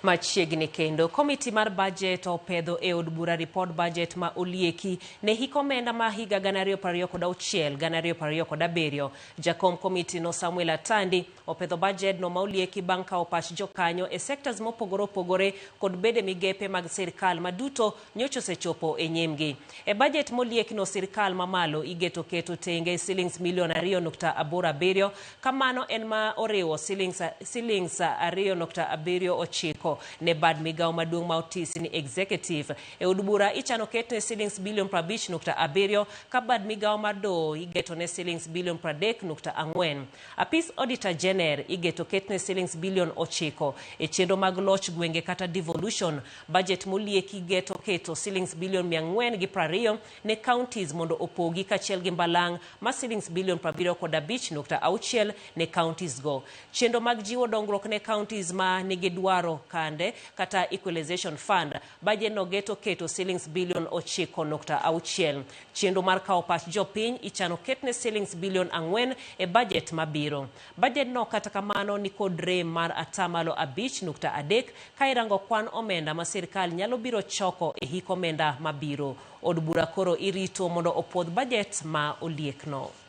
Machiegni kendo, komiti mar bajet opedho e od bura ripod bajet ma olieki ne hik omenda ma higa 2026 2027. Jakom komiti no Samuel Atandi opedho bajedno ma olieki bang' kawo pach jokanyo e sectors mopogore opogore kod bede migepe mag sirkal ma duto nyocha osechopo e nyimgi. E bajet moliekno sirkal mamalo igeto keto tenge silings milion 2.87 ka mano en ma oriwo silings 2.79 ne bad migawo maduong' ma otis ni Executive. E od bura ichano ketne silings bilion 50.7 ka bad migawo mar doho igeto ne silings bilion 30.4. Apis Auditor Jener igeto ketne silings bilion 9. E chenro mag loch gwenge kata devolution, bajet molieki geto keto silings bilion 420 ne counties mondo opogi kachiel gi mbalang' ma silings bilion 75.6 ne counties go. Chenro mag jiwo dongruok ne counties ma nigi dwaro kande kata Equalization Fund, bajet no geto keto silings bilion 9.6. Chenro mar kawo pach jopiny ichano ketne silings bilion 4 e bajet mabiro. Bajet no kata kamano nikod rem mar atamalo 5.3 ka irango kwan omenda ma sirkal nyalo biro choko e hik omenda mabiro. Od bura koro irito mondo opuodh bajet ma oliekno.